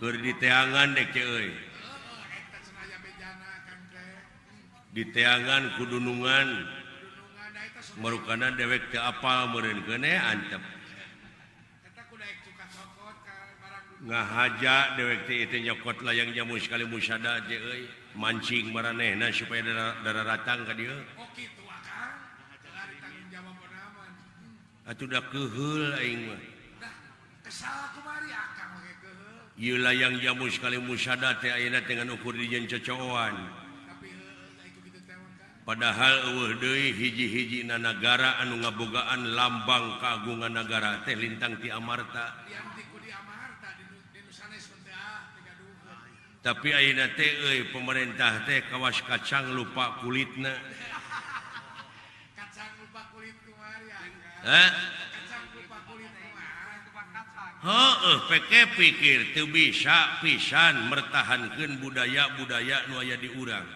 Keur diteangan dek euy. Diteangan kudunungan marukana dewek teu apal meureun keuneh antep. Ngahaja dewek teh ieu nyokot layang jamu sekali musada teh euy, mancing maranehna supaya darah ratang ka dieu. Oh kitu akang. Tanggung jawab aman. Atuh da keuheul aing mah. Dah kesal kumari akang oge keuheul. Ieu layang jamu sekali musada teh ayeuna teh ngan ukur dijieun cocoan. Tapi heueuh ai kitu teh mah Kang. Padahal eueuh deui hiji-hijina nagara anu ngabogaan lambang kagungan nagara teh lintang ti Amarta. Tapi ayeuna teh euy pemerintah teh kawas kacang lupa kulitna. Kacang lupa kulit kumaha ya? Hah? Kacang lupa kulit kumaha? Heueuh peke pikir teu bisa pisan mertahankeun budaya-budaya nu aya di urang.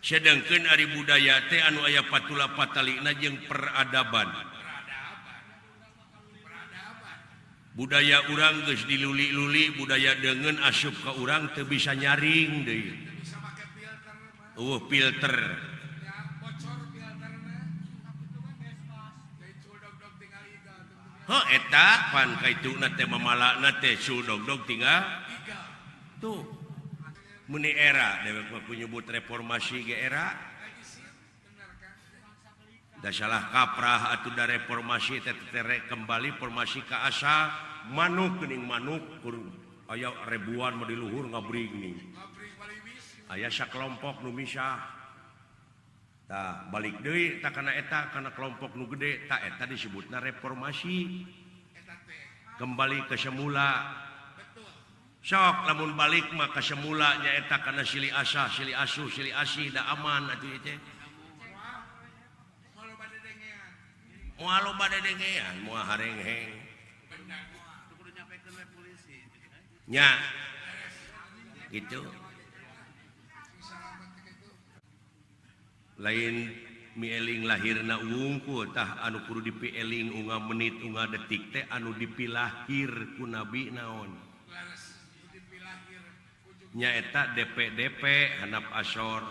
Sedengkeun ari budaya teh anu aya patula patalina jeung peradaban. Budaya urang geus diluli-luli, budaya deungeun asup ka urang teu bisa nyaring deui. Eueuh filter. Heuh eta pan kaituna teh mamalana teh suldogdog tinggal. Tuh. Meni era dewek mah nyebut reformasi ge era. Da salah kaprah atuh da reformasi teh terek kembali formasi ka asal manuk geuning manuk kur aya ribuan mah di luhur ngabring nih. Aya sakelompok nu misah. Tah balik deui tah kana eta kana kelompok nu gede tah eta disebutna reformasi. Kembali ke semula. Sok lamun balik mah ka semula nyaeta kana silih asah, silih asuh, silih asih da aman atuh ieu teh. Moal loba dedengean, moal harengheng. Nya. Gitu. Lain mieling lahirna wungkul tah anu kudu dipieling unga menit unga detik teh anu dipilahir ku nabi naon. Nyaeta DPDP handap asor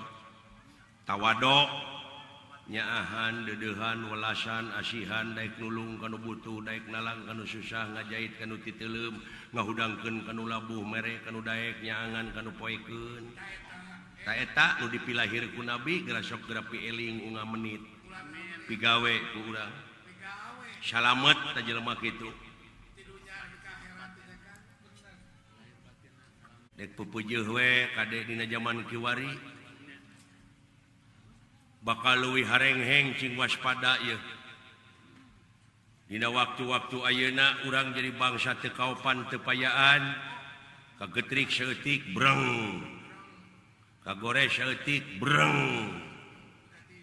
tawadok nyaahan deudeuhan welasan asihan daek nulung kanu butuh daek nalang kanu susah ngajait kanu titeuleum ngahudangkeun kanu labuh mere kanu daek nyaangan kanu poekeun ta eta nu dipilahir ku nabi geura sok geura pieling unga menit pigawe ku urang salamet ta jelema kitu dek pupujeuh we kade dina jaman kiwari bakal leuwih harengheng cing waspada ieu. Dina waktu-waktu ayeuna urang jadi bangsa teu kaopan teu payaan, kagetrik saeutik breng, kagores saeutik breng,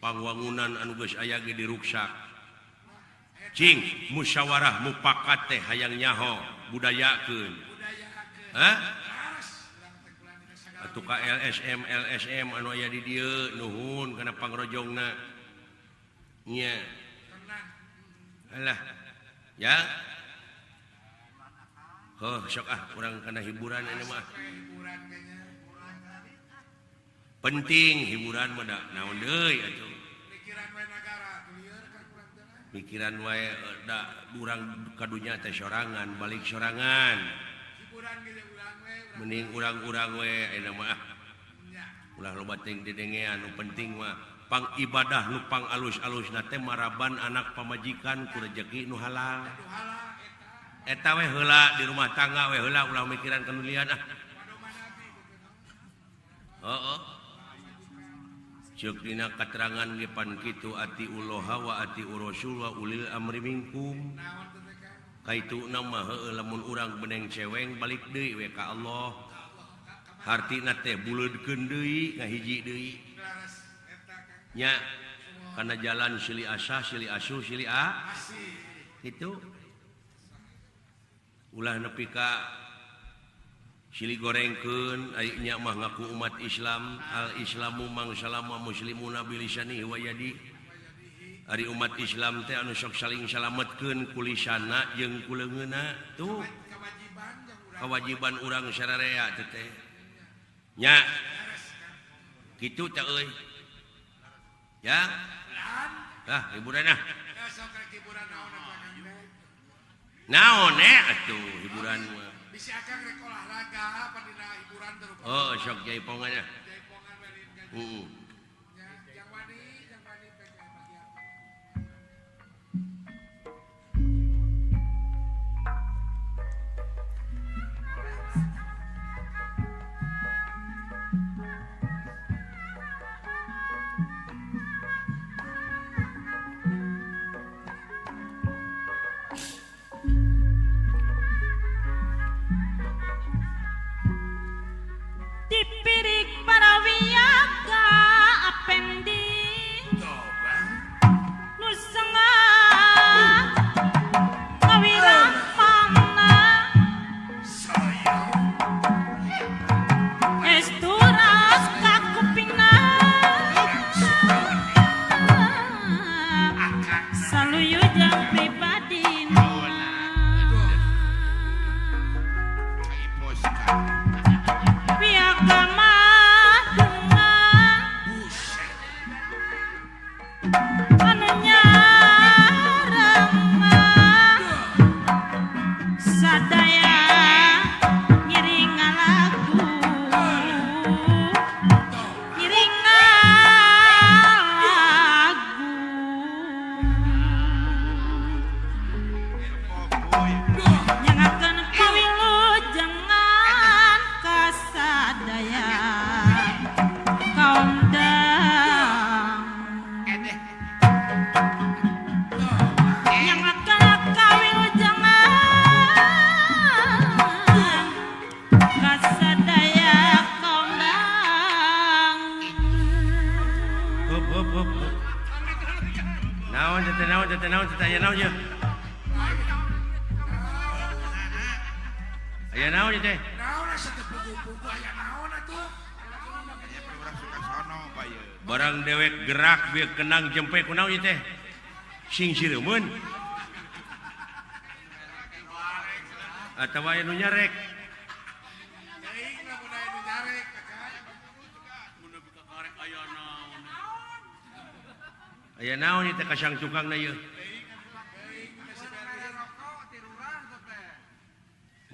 pangwangunan anu geus aya ge diruksak. Cing musyawarah mufakat teh hayang nyaho budayakeun. Hah? Atuh ka LSM LSM anu aya di dieu nuhun kana pangrojongna nya. Alah ya. Heuh sok ah urang kana hiburan ini mah. Penting hiburan mah da naon deui atuh. Mikiran wae da urang ka dunya teh sorangan balik sorangan. Mending urang-urang we ayeuna mah ulah loba teuing dedengean nu penting mah pang ibadah nu pang alus-alusna teh maraban anak pamajikan ku rejeki nu halal. Eta we heula di rumah tangga we heula ulah mikiran kanulian ah. Heeh. Ceuk dina katerangan ge pan kitu ati uloha wa ati urasul wa ulil amri minkum. Kaituna mah heueuh lamun urang beneng ceweng balik deui we ka Allah. Hartina teh buleudkeun deui ngahiji deui. Nya kana jalan silih asah, silih asuh, silih a. Kitu. Ulah nepi ka silih gorengkeun ari nya mah ngaku umat Islam, al Islamu mangsalama muslimuna bilisanihi wa yadi. Ari umat Islam teh anu sok saling salametkeun ku lisana jeung ku leungeunna tuh kewajiban urang sararea teh teh nya kitu teh euy ya ah hiburan ah naon atuh hiburan mah bisi akang rek olahraga apa dina hiburan terus oh sok jaipongan nya jaipongan we heeh nya jang wani pek bagian. Dipirik para wiyaga apendi nu sengah ngawirahmana esturas ka kupingna saluyu jang pribadina barang dewek gerak biar kenang jempe kunaon ieu teh sing sireumeun atawa aya nu nyarek teuing lamun aya nu nyarek aya naon ieu teh kasang tukangna ieu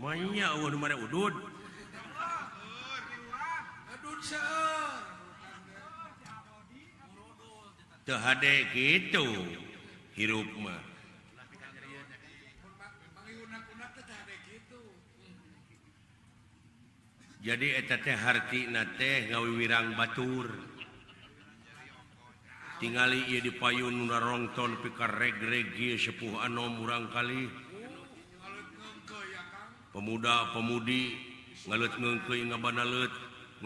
manya eueuh nu mare udud udud seueur teu hade kitu hirup mah jadi eta teh hartina teh ngawiwirang batur tingali ieu di payun nu narongton pikareg-reg ieu sepuh anom urang kali pemuda pemudi ngaleut ngeungkeuy ngabanaleut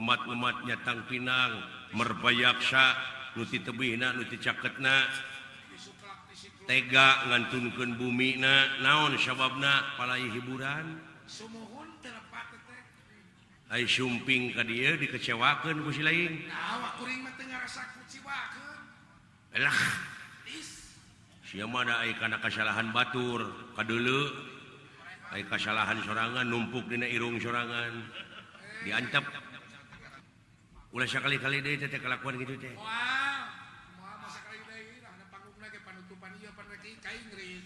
ngemat-ngemat nyatang pinang merbayaksa nu ti tebihna nu ti caketna tega ngantunkeun bumina naon sababna palai hiburan sumuhun teu lepat teh ai sumping ka dieu dikecewakeun ku si lain nah kuring mah teu ngarasa kuciwakeun elah sia mah da ai kana kasalahan batur kadeuleu ai kasalahan sorangan numpuk dina irung sorangan diantep ulah sakali-kali deui teh kalakuan kitu teh. Moal. Moal masa kali deui lah na panggungna ge panutupan ieu pan rek ka Inggris.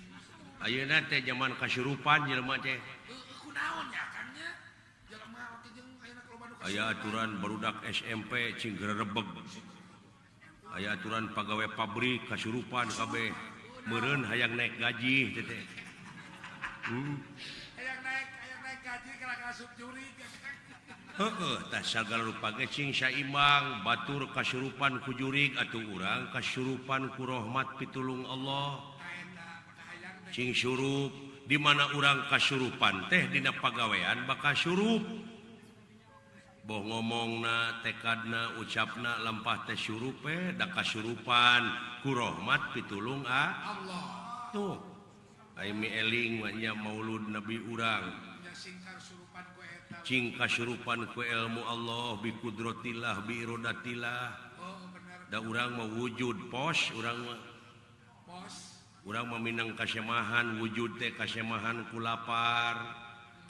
Ayeuna teh zaman kasurupan jelema teh. Heueuh kunaon nya Kang nya? Jelema oge jeung ayeuna loba nu kasurupan. Aya aturan barudak SMP cing gerebeg. Aya aturan pagawe pabrik kasurupan kabeh. Meureun hayang naik gaji teh teh. Hayang naik gaji kana kasup jurig. Heeh, tah sagala rupa ge cing saimbang batur kasurupan ku jurig atuh urang kasurupan ku rahmat pitulung Allah. Cing surup di mana urang kasurupan teh dina pagawean bakal surup. Boh ngomongna, tekadna, ucapna lampah teh surupe da kasurupan ku rahmat pitulung Allah. Tuh. Ai mi eling mah nya maulud Nabi urang. Cing kasurupan ku ilmu Allah bi kudratillah bi irodatillah. Oh, bener. Da urang mah wujud pos urang mah. Urang meminang kasemahan wujud teh kasemahan ku lapar,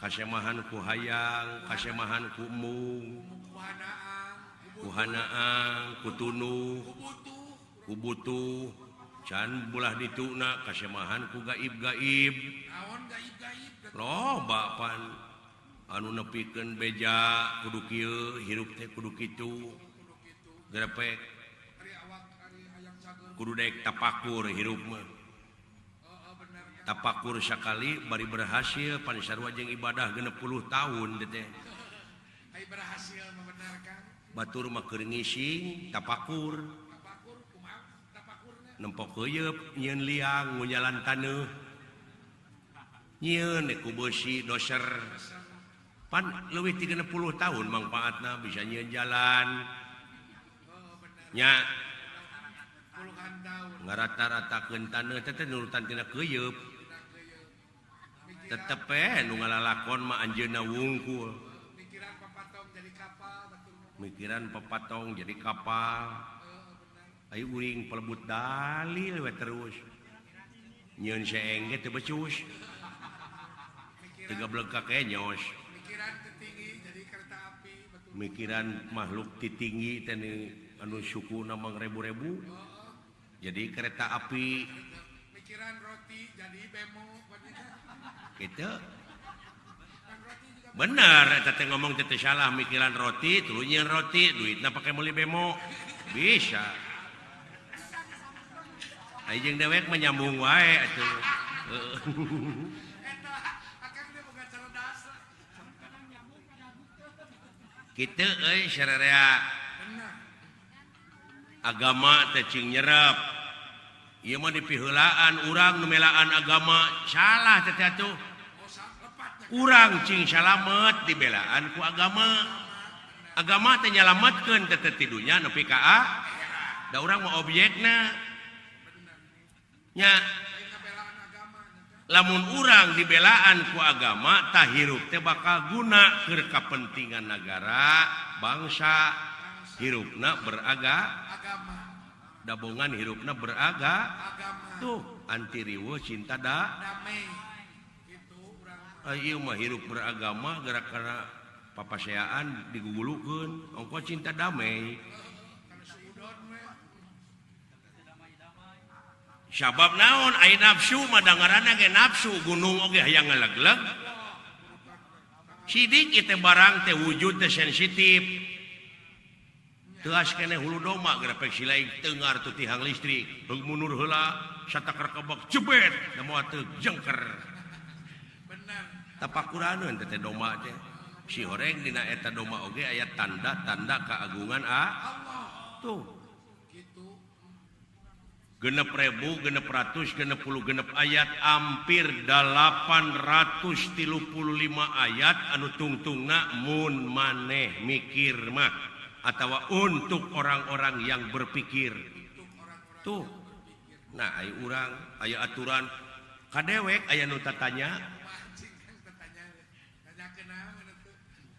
kasemahan ku hayang, kasemahan ku embung, ku hanaang, ku tunuh, ku butuh. Can bulah dituna kasemahan ku gaib-gaib. Loba pan anu nepikeun beja kudu kieu, hirup teh kudu kitu. Grepek kudu daek tapakur hirup mah. Tapakur sakali bari berhasil pan sarua jeung ibadah 60 tahun teh. Ai berhasil membenarkan. Batur mah keur ngising tapakur. Tapakur kumaha tapakurna? Nempok keuyeup nyieun liang ngunyalan taneuh. Nyieun ku beusi doser. Pan leuwih ti 60 tahun mangpaatna bisa nyieun jalan. Nya ngarata-ratakeun taneuh teh nurutan tina keuyeup. Tetep nu ngalalakon mah anjeunna wungkul. Mikiran papatong jadi kapal betul. Mikiran papatong jadi kapal. Ayo uring pelebut dalil we terus. Nyieun seeng ge teu becus. Teu gablek ka kenyos. Mikiran tinggi jadi kereta api betul. Mikiran makhluk ti tinggi teh anu sukuna mangrebu-rebu. Jadi kereta api. Mikiran roti jadi bemo. Gitu. Bener eta teh ngomong teh salah, mikiran roti tuluy nyieun roti, duitna pake meuli bemo. Bisa. Ai jeung dewek mah nyambung wae atuh. Eta akang teh boga cerdas. Kitu euy sararea. Agama teh cing nyerep. Ieu mah dipiheulaan urang nu melaan agama salah teh atuh. Urang cing salamet dibelaan ku agama. Agama teh nyalametkeun teh ti dunya nepi ka akhirat. Da urang mah objekna. Nya lamun urang dibelaan ku agama tah hirup teh bakal guna keur kapentingan nagara, bangsa, hirupna beragama. Dabongan hirupna beragama. Tuh anti riweuh cinta da damai. Gitu urang. Ieu mah hirup beragama gerak kana papaseaan digugulukeun ongko cinta damai. Sabab naon ai nafsu mah dangaranna ge nafsu gunung oge hayang ngalegleg. Sidik ieu teh barang teh wujud teh sensitif. Teas keneh hulu doma grepek silaing tengar tu tihang listrik. Heug mundur heula satakar kebak jebet da moal teu jengker. Bener. Tapakuraneun teh doma teh. Si horeng dina eta doma oge aya tanda-tanda keagungan Allah. Tuh. 6.666 ayat hampir 835 ayat anu tungtungna mun maneh mikir mah atawa untuk orang-orang yang berpikir. Tuh. Nah, aya urang aya aturan kadewek aya nu tatanya.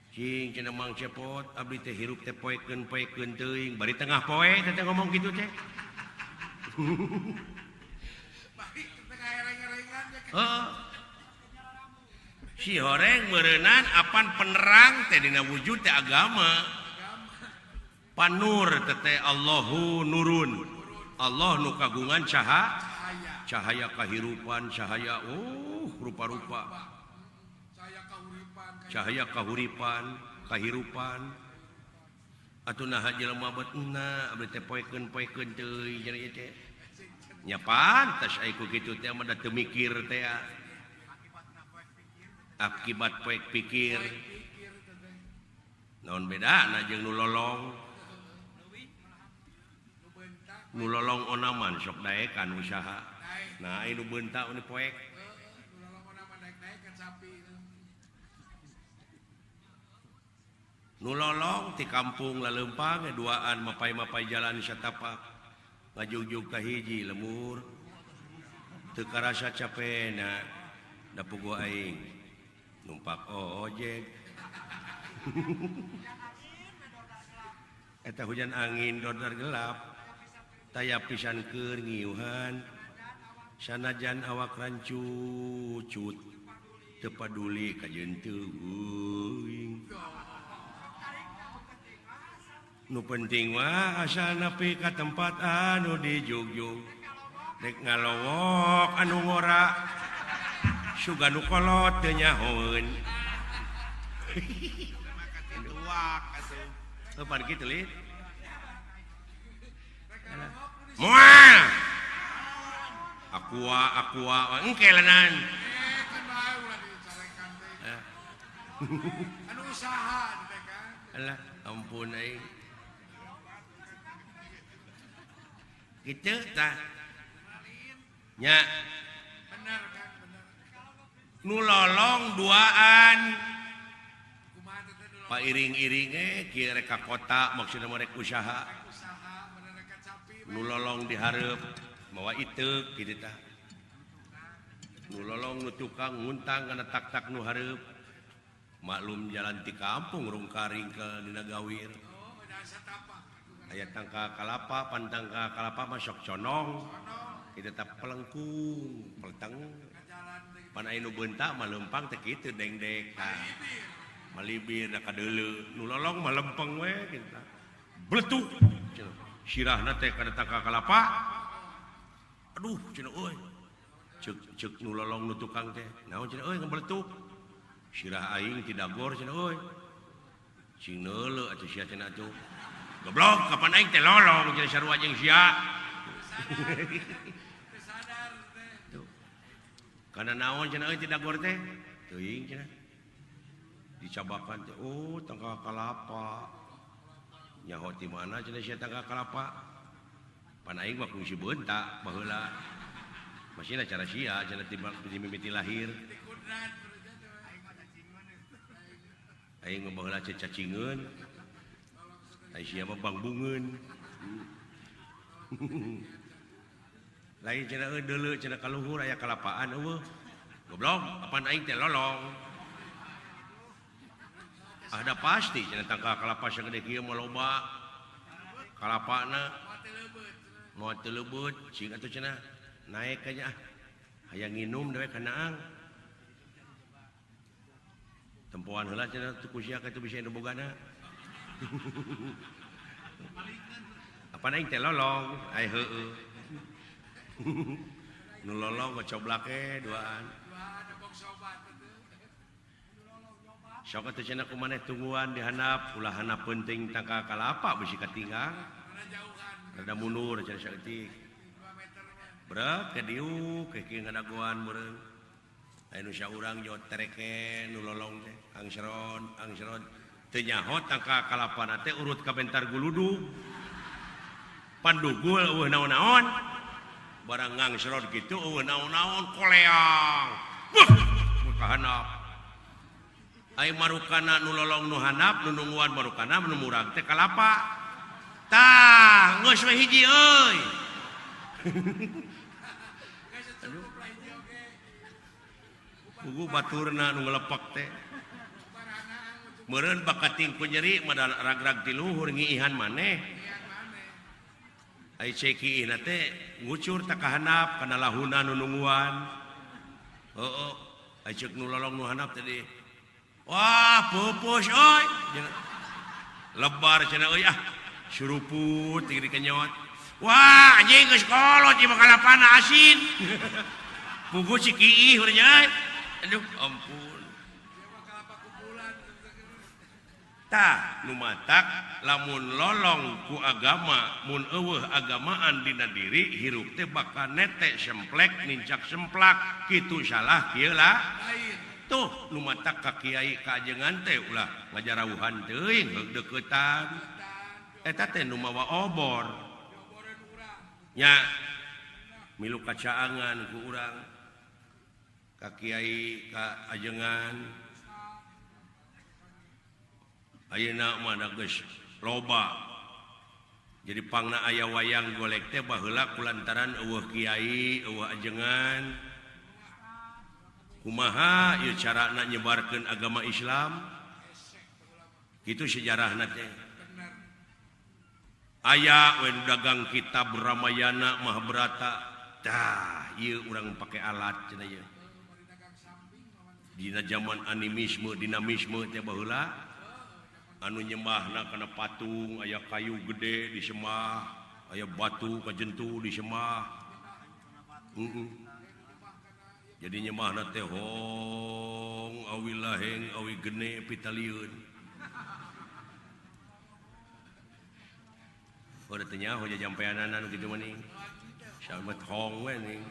Cing cenah Mang Cepot abdi teh hirup teh poekeun-poekeun teuing bari tengah poe teh ngomong kitu teh. Si horeng meureunan apan penerang teh dina wujud teh agama. Panur teh Allahu nurun. Allah nu kagungan cahaya kahirupan, cahaya rupa-rupa. Cahaya kahuripan, kahirupan. Atuh naha jelema betna abdi teh poekeun-poekeun teuing cenah ieu teh. Nya pantes ai ku kitu teh mah da teu mikir teh. Akibat poek pikir. Naon bedana jeung nu lolong? Nu lolong onaman sok daekan usaha. Nah, ai nu beunta nu poek. Nu lolong ti kampung laleumpang duaan mapai-mapai jalan satapak. Ngajugjug ka hiji lemur. Teu karasa capena. Da puguh aing numpak ojek. Eta hujan angin dodar gelap. Taya pisan keur ngiuhan. Sanajan awak rancucut teu paduli kajeun teuing. Nu penting mah asal nepi ka tempat anu dijugjug. Rek ngalowok anu ngora suga nu kolot teu nyahoeun. Heuh pan kitu lih. Moal. Aqua aqua engke lenan. Anu usaha teh kan. Alah, ampun aing. Kitu tah. Nya. Bener kan, bener. Nu lolong duaan. Pak iring-iring kieu rek ka kota maksudna mah rek usaha. Nu lolong dihareup mawa iteuk kitu tah. Nu lolong nu tukang nguntang kana tak-tak nu hareup. Maklum jalan ti kampung rungkaring ke dina gawir. Aya tangka kalapa, pan tangka kalapa mah sok conong. Kitu tah pelengkung, peleteng. Pan aya nu beunta mah leumpang teh kitu dengdek tah. Malibir da kadeuleu, nu lolong mah lempeng we kitu tah. Bletuk cenah. Sirahna teh kana tangka kalapa. Aduh cenah euy. Ceuk ceuk nu lolong nu tukang teh. Naon cenah euy ngabeletuk. Sirah aing ti dagor cenah euy. Cing neuleu atuh sia cenah atuh. Goblok kapan aing teh lolong cenah sarua jeung sia. Sadar teh. Tuh. Kana naon cenah euy ti dagor teh? Teuing cenah. Dicabakan teh, oh tangka kalapa. Nyaho ti mana cenah sia tangka kalapa? Pan aing mah kungsi beunta baheula. Masihna cara sia cenah ti mimiti lahir. Aing mah baheula cacingeun. Ai sia mah bangbungeun. Lain cenah euy deuleu cenah ka luhur aya kalapaan eueuh. Goblok, apan aing teh lolong. Ada pasti cenah tangka kalapa sagede kieu mah loba. Kalapana moal teu leubeut, cing atuh cenah naek nya ah. Hayang nginum deui kana ang. Tempoan heula cenah teu ku sia ka teu bisa nu bogana. Apan aing teh lolong, ai heueuh. Nu lolong ngocoblak we duaan. Sok atuh cenah ku maneh tungguan di handap, ulah handap penting tangka kalapa bisi katinggal. Rada mundur cenah saeutik. Brek ke diuk ke kieu ngadagoan meureun. Aya nu saurang jot tereke nu lolong teh, angseron, angseron. Teu nyaho tangka kalapana teh urut ka bentar guludug. Pandugul eueuh naon-naon. Barang ngangserot kitu eueuh naon-naon koleang. Beuh, ka handap. Ai marukana nu lolong nu handap nu nungguan marukana nu murag teh kalapa. Tah, geus we hiji euy. Aduh. Pugu baturna nu ngelepak teh. Meureun bakating ku nyeri mah ragrag ti luhur ngiihan maneh. Ai ceki ihna teh ngucur ta ka handap kana lahuna nu nungguan. Heueuh, ai ceuk nu lolong nu handap teh di. Wah, pupus euy. Lebar cenah euy ah. Suruput tinggi kenyot. Wah, anjing geus kolot ieu mah kalapana asin. Pugu si kiih urang nya. Aduh, ampun. Tah, nu matak lamun lolong ku agama, mun eueuh agamaan dina diri hirup teh bakal nete semplek nincak semplak kitu salah kieu lah. Tuh nu matak ka kiai ka ajengan teh ulah ngajarauhan teuing heug deuketan. Eta teh nu mawa obor. Nya milu kacaangan ku urang ka kiai ka ajengan. Ayeuna mah da geus loba. Jadi pangna aya wayang golek teh baheula kulantaran eueuh kiai, eueuh ajengan. Kumaha ieu carana nyebarkeun agama Islam? Kitu sejarahna teh. Aya we nu dagang kitab Ramayana Mahabharata Tah ieu urang pake alat cenah ieu. Dina zaman animisme dinamisme teh baheula anu nyembahna kana patung aya kayu gede disembah, aya batu kajentu disembah. Jadi nyembahna teh hong awi laheng awi gene pitalieun. Oh teu nyaho jajampeanana nu kitu mah ning. Samet hong we ning.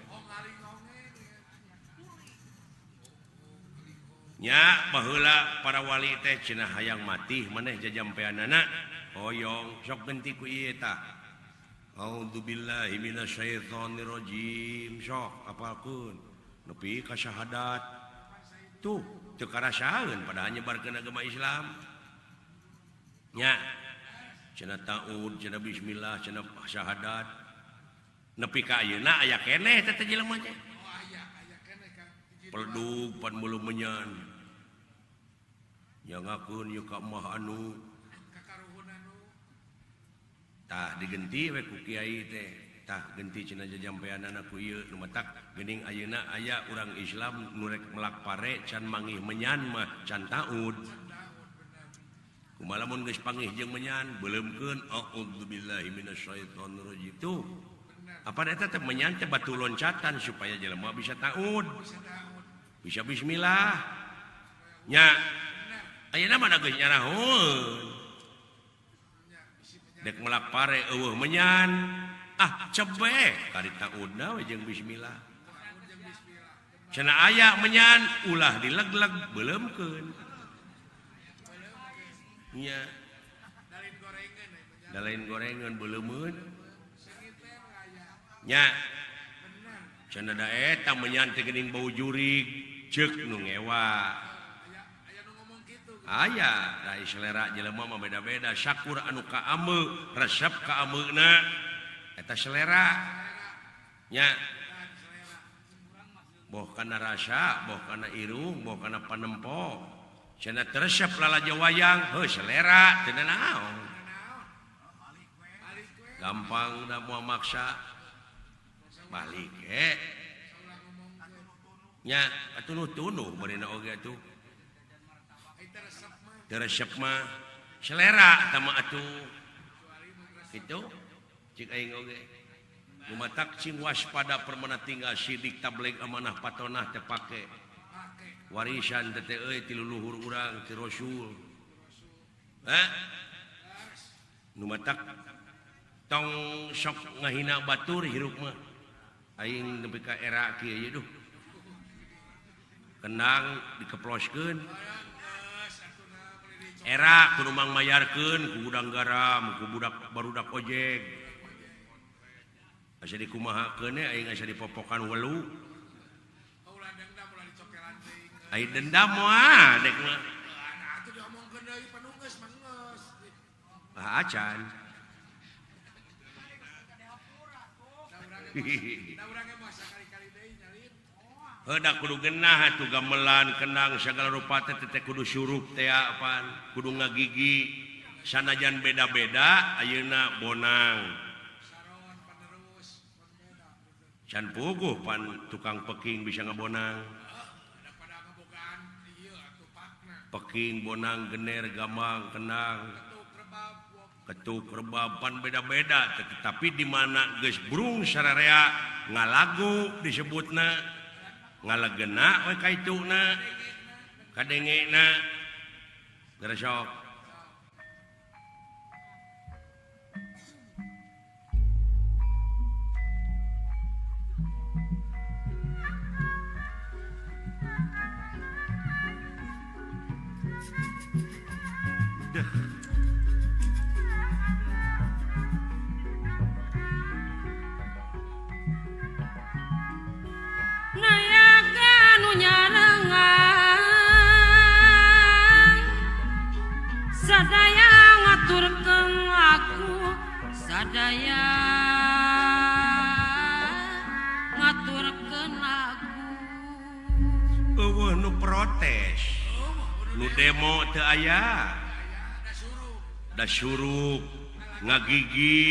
Nya baheula para wali teh cenah hayang matih maneh jajampeanana hoyong sok genti ku ieu tah. A'udzubillahi minasyaitonirrajim sok apalkeun nepi ka syahadat. Tuh teu karasaeun padahal nyebarkeun agama Islam. Nya cenah taud cenah bismillah cenah syahadat nepi ka ayeuna aya keneh teh teh jelema teh. Peldug pan mulu menyan nyangakeun ieu ka mah anu tah digenti we ku kiai teh tah genti cenah jajampeanana ku ieu nu matak geuning ayeuna aya urang Islam nu rek melak pare can mangih menyan mah can taud. Kumaha lamun geus pangih jeung menyan beuleumkeun a'udzubillahi minasyaitonirrajim tuh apa eta teh menyan teh batu loncatan supaya jelema bisa taud bisa bismillah nya ayeuna mah da geus nyarahoeun dek melak pare eueuh menyan ah cebek kari taudna we jeung bismillah cenah aya menyan ulah dilegleg beuleumkeun nya dalain gorengan beuleumeun nya cenah da eta menyan teh geuning bau jurig ceuk nu ngewa aya da selera jelema mah beda-beda syakur anu kaame resep kaameuna eta selera nya boh kana rasa boh kana irung boh kana panempo cenah teu resep lalajo wayang heuh selera teu naon gampang da moal maksa balik nya atuh tunuh beurina oge atuh teu resep mah selera tah mah atuh kitu cik aing oge nu matak cing waspada permana tinggal sidik tabligh amanah patonah teh pake warisan teh euy ti luluhur urang ti Rasul nu matak tong sok ngahina batur hirup mah aing nepi ka era kieu ieu duh kendang dikeploskeun era kudu mangmayarkeun ku gudang garam ku budak barudak ojek asa dikumahakeun aing asa dipopokan welu aing dendam moal dek mah atuh diomongkeun deui panunggeus mah geus ah acan Heuh kudu genah atuh gamelan kendang sagala rupa teh teh kudu surup teh apaan kudu ngagigi sanajan beda-beda ayeuna bonang can puguh pan tukang peking bisa ngabonang peking bonang gener gamang kendang ketuk rebab pan beda-beda tetapi di mana geus brung sararea ngalagu disebutna ngalegena we kaituna kadengena geresok. Sadaya ngaturkeun aku sadaya ngaturkeun aku eueuh nu protes nu demo teu aya da surup ngagigi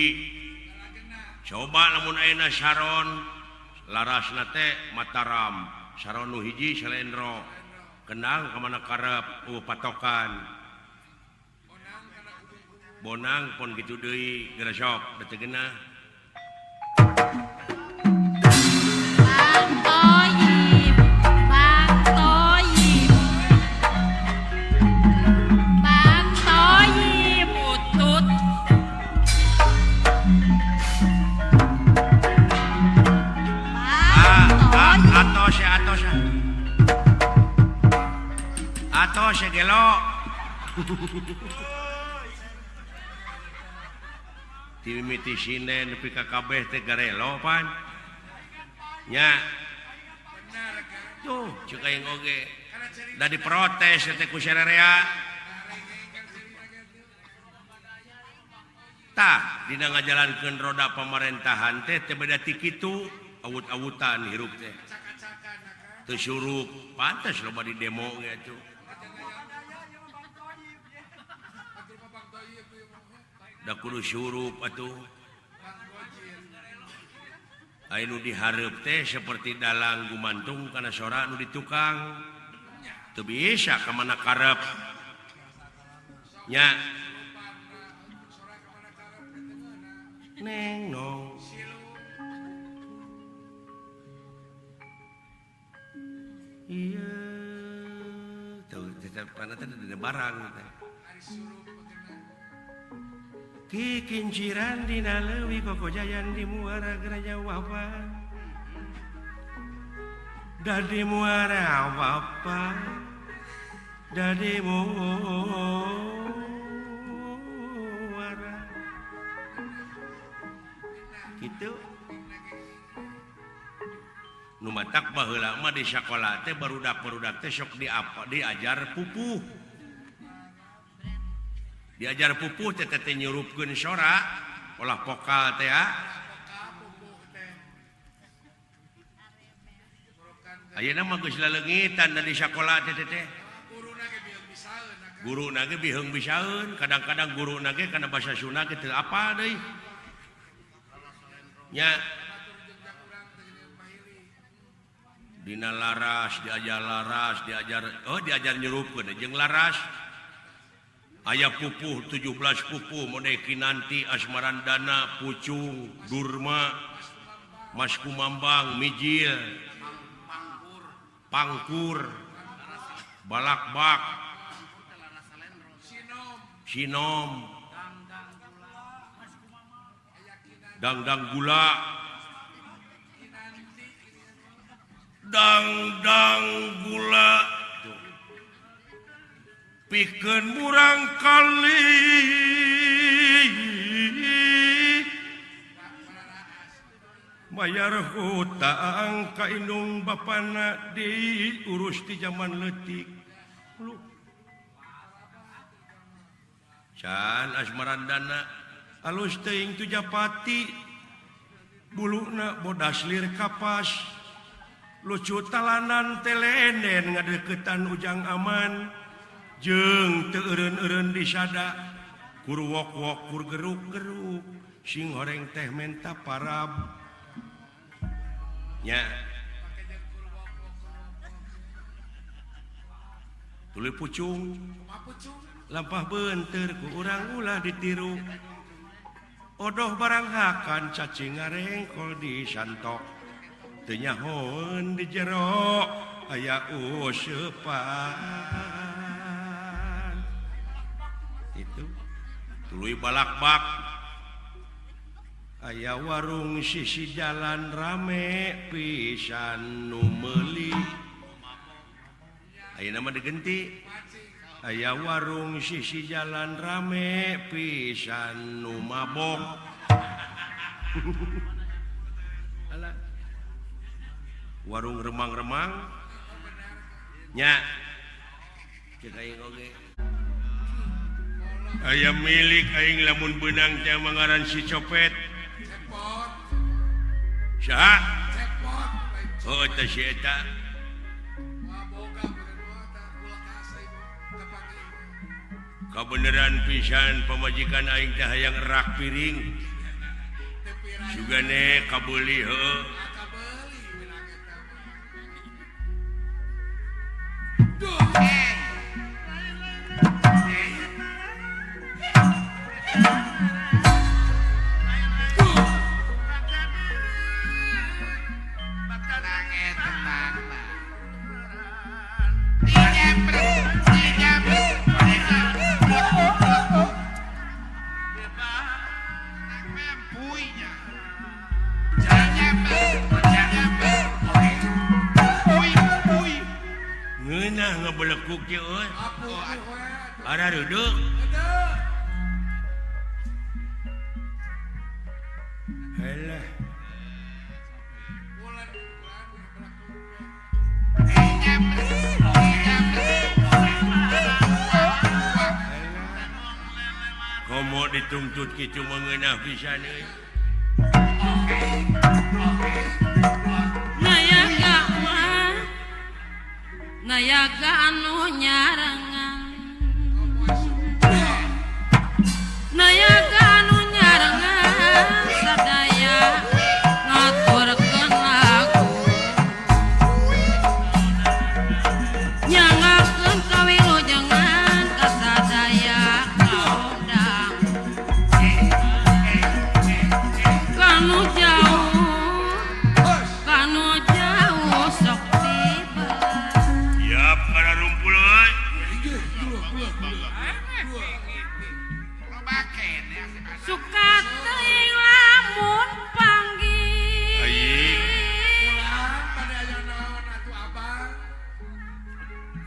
coba lamun ayeuna saron Larasna teh Mataram saronu hiji Salendro kenang ka mana karep patokan bonang pon kitu deui geura sok da teu geunah. Bang Toyib, Bang Toyib, Bang Toyib utut. Bang Toyib. Atos ya atos ya. Atos ya gelo. Timimiti sinden nepi ka kabeh teh garelo pan. Nya. Tuh ceuk aing oge. Da diprotes teh ku sararea. Tah dina ngajalankeun roda pamarentahan teh teu beda ti kitu, awut-awutan hirup teh. Teu surup, pantes loba di demo ge atuh. Da kudu surup atuh. Aya nu dihareup teh seperti dalang gumantung kana sora nu di tukang. Teu bisa ka mana karep. Nya. Neng nong. Iya. Tuh, tetep pana teh ada barang teh. Kikinciran dina leuwi kokojayan di muara geraja wapa. Dadi muara wapa. Dadi muara. Gitu. Nu matak baheula mah di sakola teh barudak-barudak teh sok diajar pupuh. Diajar pupuh teh teh nyurupkeun sora olah vokal teh ya. Ayeuna mah geus laleungitan da di sakola teh teh. Guruna ge biheung bisaeun, kadang-kadang guruna ge kana basa Sunda ge teu apal deui. Nya. Dina laras diajar oh diajar nyurupkeun jeung laras. Aya pupuh 17 pupuh mode Kinanti, Asmarandana, Pucung, Durma, Mas Kumambang, Mijil, Pangkur, Balakbak, Sinom, Dangdang Gula, Dangdang Gula. Pikeun murang kali bayar hutang ka indung bapana diurus di zaman leutik. Can Asmarandana alus teuing tu japati buluna bodas lir kapas lucu talanan telenen ngadeukeutan ujang aman jeung teu eureun-eureun disada kur wok-wok kur geruk-geruk sing horeng teh menta parab nya tuluy pucung lampah beunteur ku urang ulah ditiru odoh barang hakan cacing ngarengkol di santok teu nyahoeun di jero aya useupan itu tuluy balakbak aya warung sisi jalan rame pisan nu meuli ayeuna mah digenti aya warung sisi jalan rame pisan nu mabok. Alah. Warung remang-remang nya ceuk aing oge. Aya milik aing lamun beunang teh mangaran si copet. Cepot. Saha? Cepot. Oh teh si eta. Kabeneran pisan pamajikan aing teh hayang rak piring. Sugane kabeuli heuh. Duduk. Helah. Komo dituntut kitu mengenah pisan euy. Nayaga mah nayaga anu nyarengan. Nayaga anu nyarengan sadaya ngaturkeun lagu nyangakeun kawilujengan ka sadaya kaundang kanu jauh sok tiba. Siap kana rumpul euy. Suka teuing lamun panggih.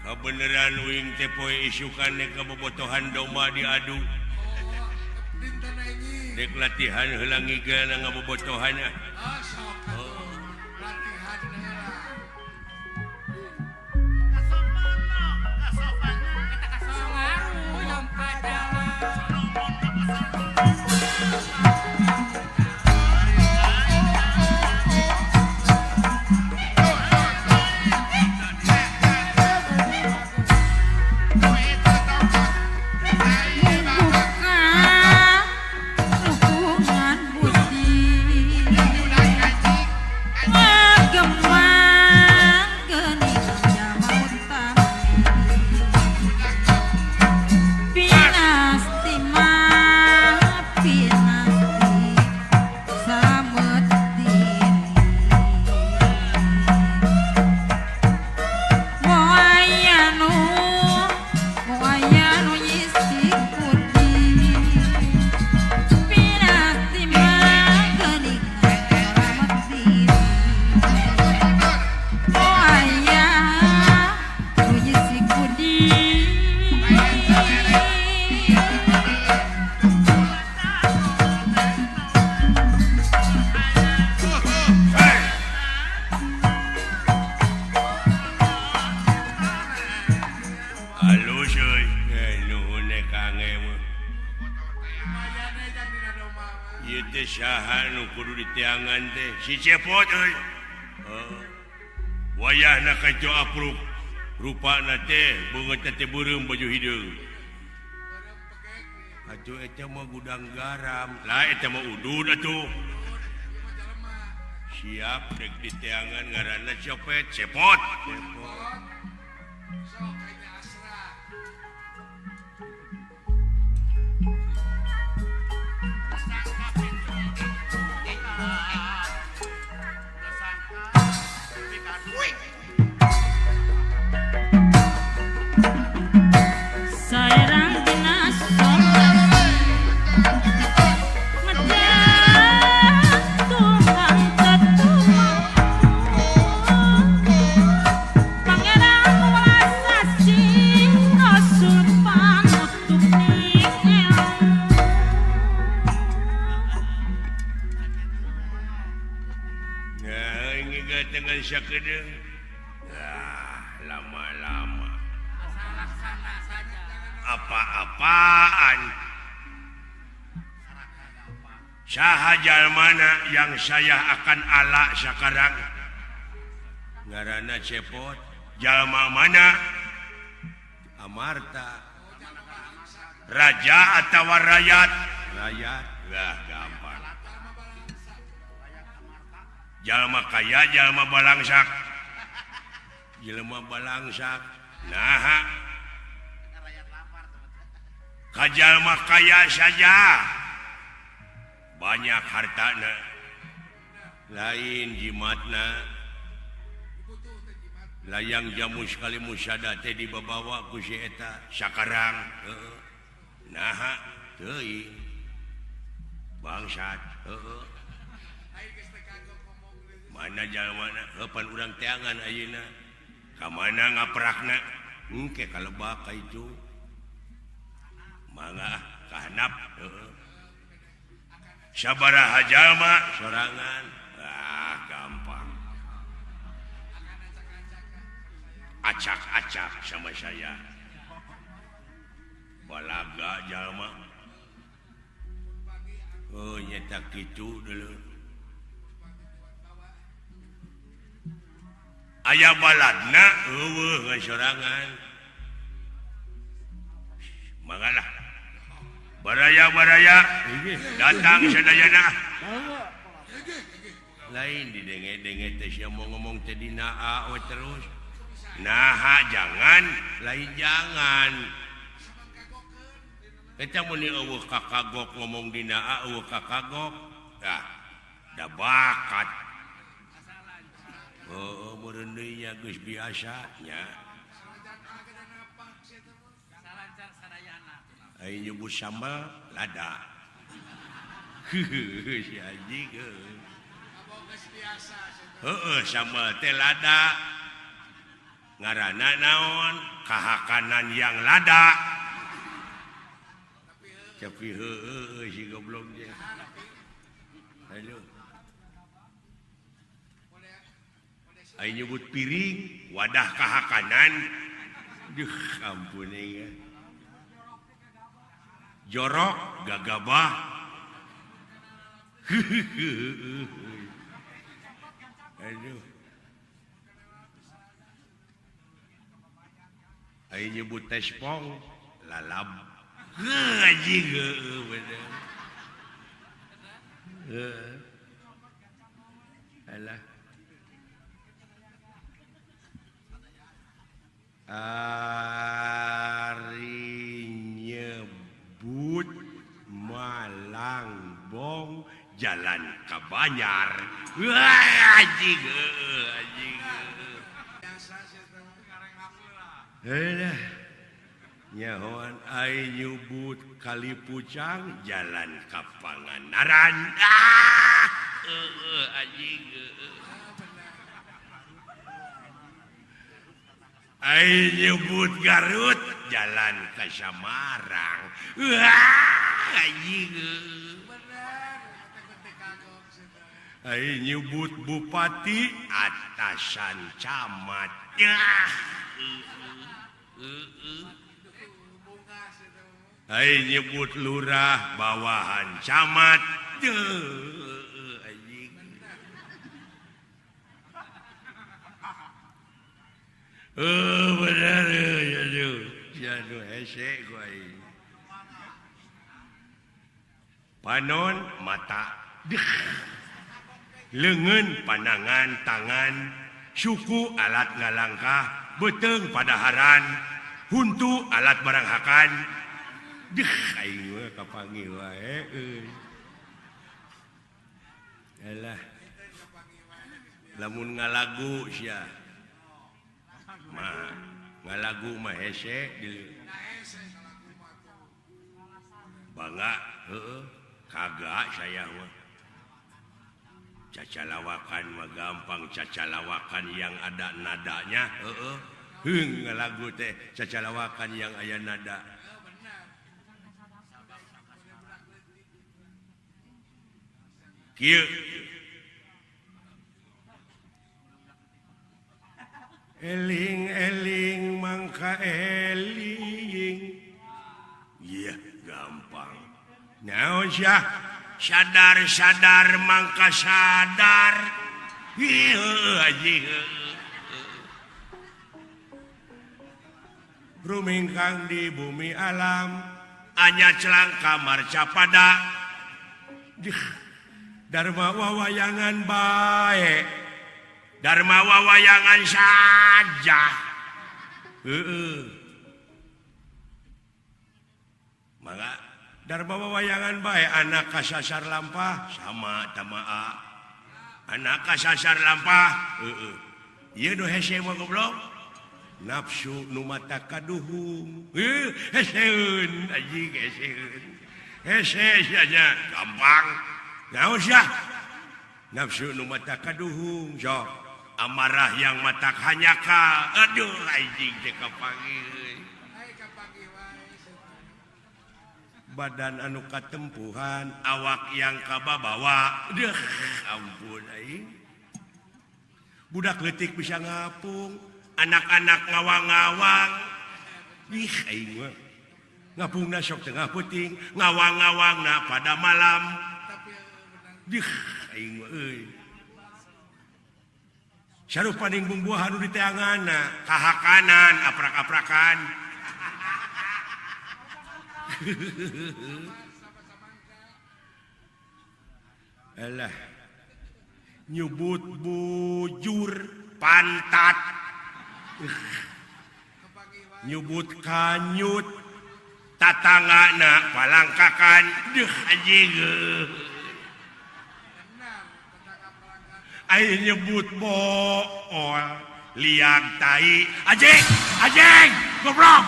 Kabeneran uing teh poe isukan ka bobotohan domba diadu. Dek latihan heula ngigeuna ngabobotohan ah. Kudu diteangan teh si cepot euy. Wayahna kaco apruk rupana teh beungeut teh beureum baju hideung. Atuh eta mah gudang garam. Lah eta mah udud atuh. Siap rek diteangan ngaranna copet cepot. Cepot. Sok kayaknya asra. Saerang dina sorga ngejatuhan tetumang pangeran welas asih rasul panutup ning dengan sakedeung. Ah, lama-lama. Apa-apaan. Saha jalmana yang saya akan ala sekarang? Ngaranna cepot. Jalma mana? Amarta. Raja atawa rakyat? Rakyat. Lah gampang. Jalma kaya, jalma balangsak. Jelema balangsak. Nah, kajalma kaya saja banyak hartana lain jimatna layang jamu sekali musada teh dibawa ku si eta sakarang heeh naha teuing bangsat heeh mana jalmana heupan urang teangan ayeuna ka mana ngaprakna engke kalebak ka itu mangga kahanap heeh sabaraha jalma sorangan ah gampang acak-acak sama saya balaga jalma oh nyata kitu dulu aya baladna eueuh ngan sorangan manggalah baraya-baraya datang sadayana lain didenge-denge teh sia mau ngomong teh dina a we terus naha jangan lain jangan eta mun eueuh kakagok ngomong dina a eueuh kakagok tah da bakat heueuh meureun deui nya geus biasa nya aing nyebut sambal lada si anjing heueuh sambal teh lada ngaranna naon kahakanan yang lada tapi heueuh si goblok teh halo aing nyebut piring wadah kahakanan duh ampun euy jorok gagabah aduh aing nyebut tespong lalab anjing heueuh bener heueuh alah ari nyebut Malangbong jalan ka Banjar wah anjing heueuh anjing heueuh nyahoan aing nyebut Kali Pucang jalan ka Pangandaran ah heueuh anjing heueuh aing nyebut Garut jalan ka Samarang wah anjing aing nyebut bupati atasan camat yah aing nyebut lurah bawahan camat anjing bener aduh aduh hese ku aing panon mata leungeun panangan tangan suku alat ngalangkah beuteung padaharan huntu alat baranghakan deh aing mah kapanggih wae euy alah lamun ngalagu sia mah ngalagu mah hese bangga heueuh kagak saya mah cacalawakan mah gampang cacalawakan yang ada nadanya heueuh heung ngalagu teh cacalawakan yang aya nada kieu eling-eling mangka eling iya gampang naon sia sadar-sadar mangka sadar heueuh anjing rumingkang di bumi alam anya celang kamar capada Dharma wawayangan bae Dharma wawayangan saja Heeh. Mangga darba wayangan bae anak kasasar lampah sama tamaa. Anak kasasar lampah heeh. Ieu nu hese mah goblok. Nafsu nu mata kaduhung. Heuh, heseun anjing heseun. Hese sia nya gampang. Naon sia? Nafsu nu mata kaduhung sok. Amarah yang mata hanyaka. Aduh anjing teh kapanggih. Badan anu katempuhan, awak yang kababawa. Deuh, ampun aing. Budak leutik bisa ngapung, anak-anak ngawang-ngawang. Ih aing mah. Ngapungna sok tengah peuting, ngawang-ngawangna pada malam. Deuh aing mah euy. Sarupaning bumbuahan nu diteanganna, kahakanan, aprak-aprakan. Alah. Nyebut bujur pantat. Nyebut kanyut tatangana palangkakan. Deuh anjing. Aing nyebut bool liang tai anjing anjing goblok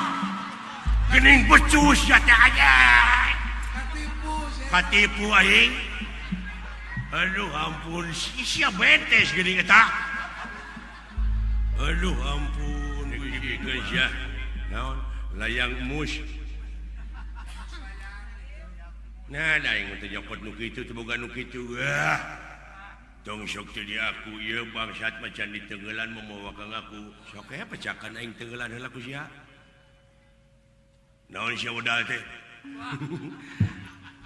geuning becus ya teh anjing katipu aing aduh ampun sia betes geuning eta aduh ampun geus ya naon layang mus nah da aing teh nyokot nu kitu teu boga nu kitu wah tong sok teu diaku ieu bangsat macan ditenggelan mamawa ka ngaku sok aya pecakan aing tenggelan heula ku sia naon sia modal teh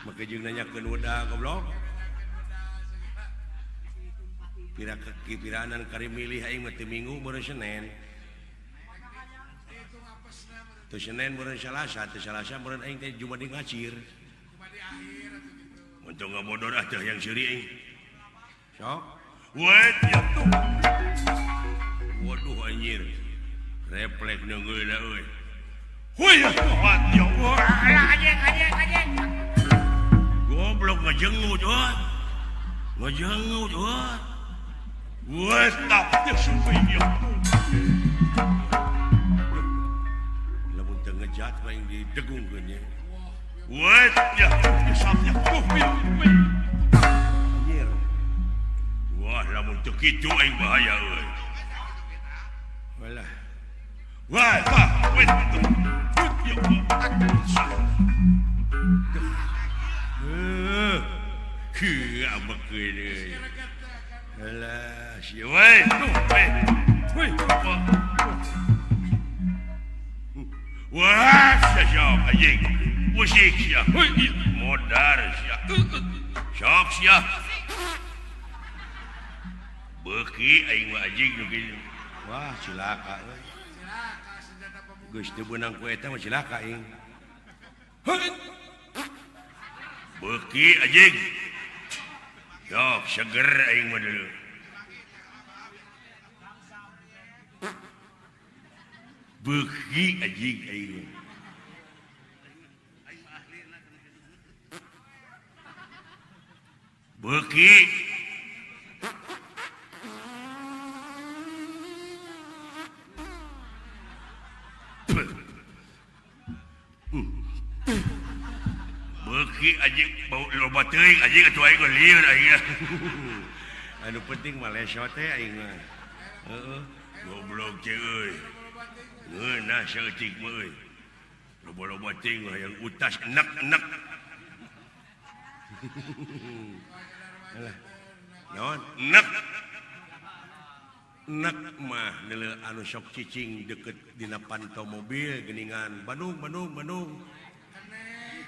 make jeung nanyakeun modal goblok pira kipiranan kari milih aing mah teu minggu meureun Senen teu Senen meureun Salasa teu Salasa meureun aing teh Jumat ngacir mun teu ngabodor ah teh yang seuri aing sok wet ya tuh waduh anjir refleks neungeuna euy huy ya anjing anjing anjing goblok ngajengut euy ngajengut euy wes tap teu sumping ya lamun teu ngejat mah aing didegungkeun nya wet ya sapnya tuh. Wah, lamun teu kitu aing bahaya euy. Walah. Wah, tah, wet. Heuh. Heuh, abekeun euy. Alah, sia we. Tuh, we. Huy. Wah, sia sok anjing. Musik sia. Huy, modar sia. Sok sia. Beuki aing mah anjing nu kitu. Wah, cilaka euy. Cilaka senjata pemuda. Geus teu beunang ku eta mah cilaka aing. Heuh. Beuki anjing. Sok seger aing mah dulu. Beuki anjing aing mah. Beuki. Beuki anjing bau loba teuing anjing atuh aing lieur aing. Anu penting mah leso teh aing mah. Heeh, goblok teh euy. Ngeunah saeutik mah euy. Loba-loba teuing hayang utas enek-enek. Alah. Naon? Enek. Enek mah neuleuh anu sok cicing deket dina panto mobil geuningan Bandung Bandung Bandung.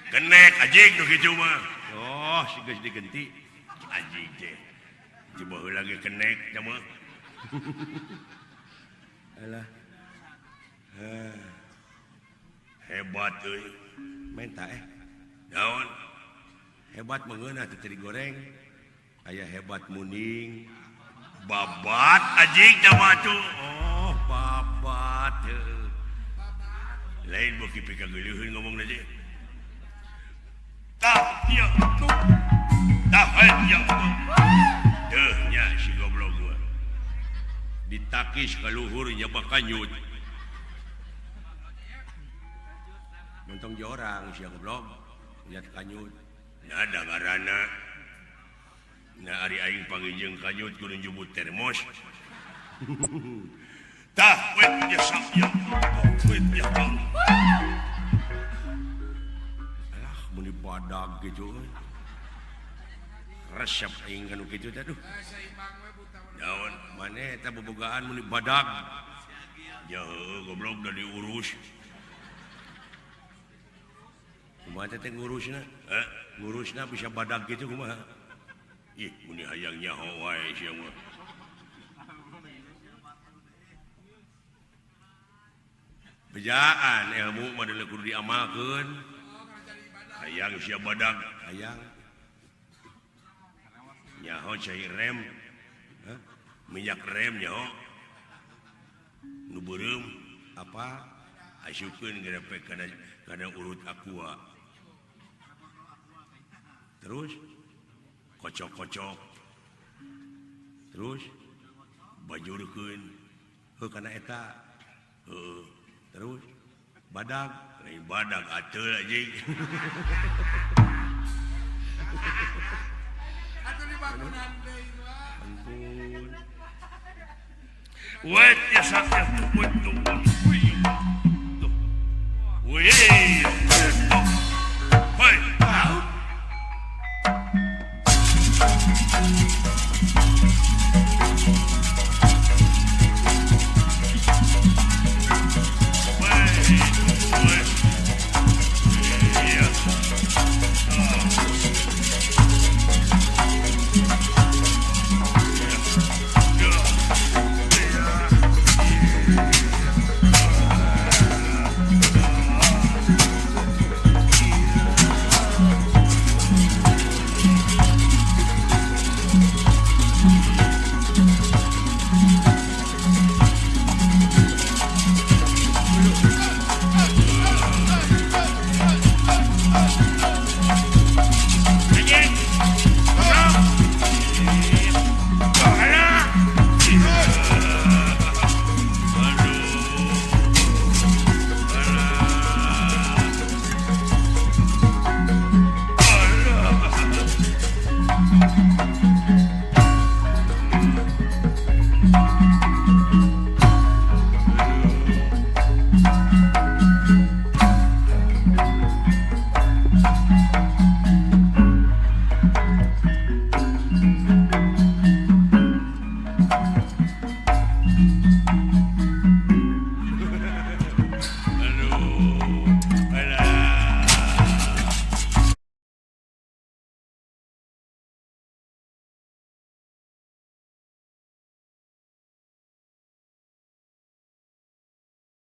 Kenek anjing nu kitu mah. Oh, si geus digenti. Anjing teh. Di baheula ge kenek teh mah. Alah. Hebat euy. Menta Naon? Hebat mengeunah teh digoreng. Aya hebat muning. Babat anjing teh mah tuh. Oh, babat heuh. Lain beuki pikageuleuheun ngomongna teh. Tah ya tuh. Tah ya tuh. Deuh nya si goblok gua. Ditakis ka luhur nya bakanyut. Montong jorang sia goblok. Lihat kanyut. Nah da ngaranna. Nah ari aing panggih kanyut kudu njubut termos. Tah wet ya sak ya. Wet ya. Alah mun badag gitu euy. Resep aing kanu kitu teh aduh. Naon maneh eta bobogaan mun badag. Ya goblok da diurus. Kumaha teh ngurusna? Heh, ngurusna bisa badag gitu kumaha? Ih, mun hayang nyaho wae sia mah. Bejaan ilmu mah kudu diamalkeun. Hayang sia badag, hayang. Nyaho cai rem. Hah? Minyak rem nyaho. Nu beureum apa? Asupkeun gerepek kana urut aqua. Terus kocok-kocok. Terus bajurkeun heuh kana eta. Heuh. Terus badag, lain badag ateul anjing. Atuh dibangunan deui mah. Ampun. Wet ya sakit wet tuh. Wih. Hoi.